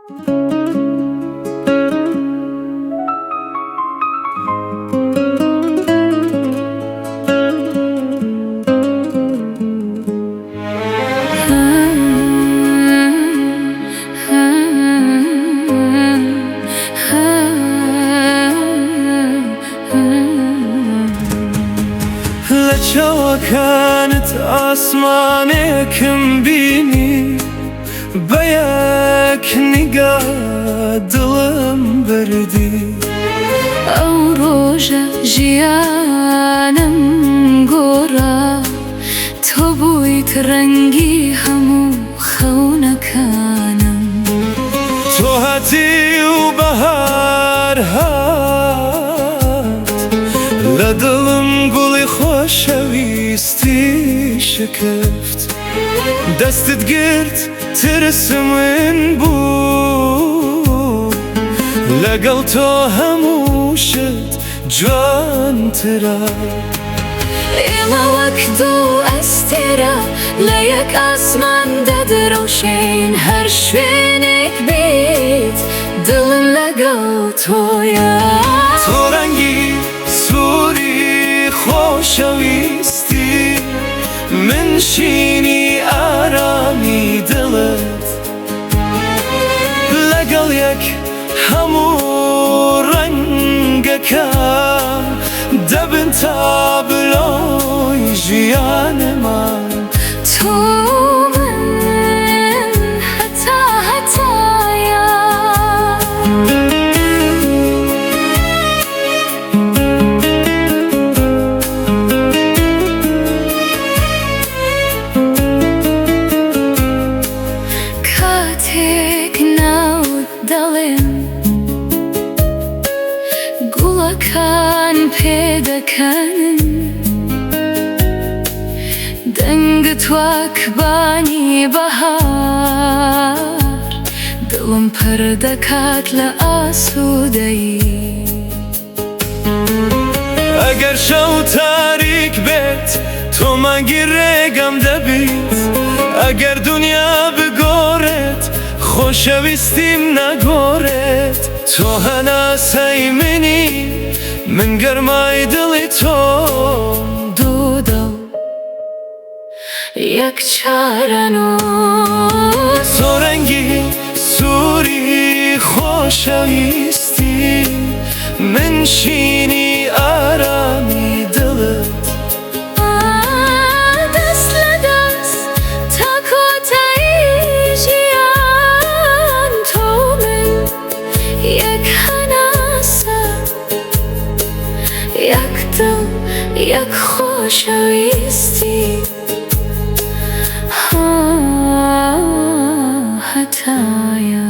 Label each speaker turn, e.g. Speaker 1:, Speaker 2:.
Speaker 1: لە چاوەکانت ئاسمانێکم بینی، بە یەک نیگا دڵم بردی.
Speaker 2: ئەو ڕۆژە ژیانم گۆڕا، تۆ بوویت ڕەنگی هەموو خەونەکانم.
Speaker 1: تۆ هاتی و بەهار هات، لە دڵم گوڵی خۆشەویستی شکفت. دەستت گرت ترسم ون بوو، لەگەڵ تۆ هەموو شت جوانترە.
Speaker 2: ئێمە وەک دوو ئەستێرە لە یەک ئاسمان دەدرەوشێین، هەر شوێنێک بیت دڵم لەگەڵ تۆیە.
Speaker 1: تۆ ڕەنگی سووری خۆشەویستی، من شینی ئارامی دڵت. لەگەڵ یەک هەموو ڕەنگەکان دەبن تابلۆی ژیانمان.
Speaker 2: تۆ من هەتا هەتایە. کاتێک ناوت دەڵێم گوڵەکان پێدەکەنن، دەنگت وەک بانی بەهار دڵم پڕ دەکات لە ئاسوودەیی.
Speaker 1: ئەگەر شەو تاریک بێت تۆ مانگی ڕێگەم دەبیت، ئەگەر دونیا بگۆڕێت خۆشەویستیم ناگۆڕێت. تۆ هەناسەی منی، من گەرمای دڵی تۆم.
Speaker 2: دوو دڵ یەک چارەنووس.
Speaker 1: تۆ ڕەنگی سووری خۆشەویستی، من شینی ئارامی دڵت.
Speaker 2: دەست لە دەست تا کۆتایی ژیان، تۆ من یەک هەناسە، یەک دڵ یەک خۆشەویستی هەتایە.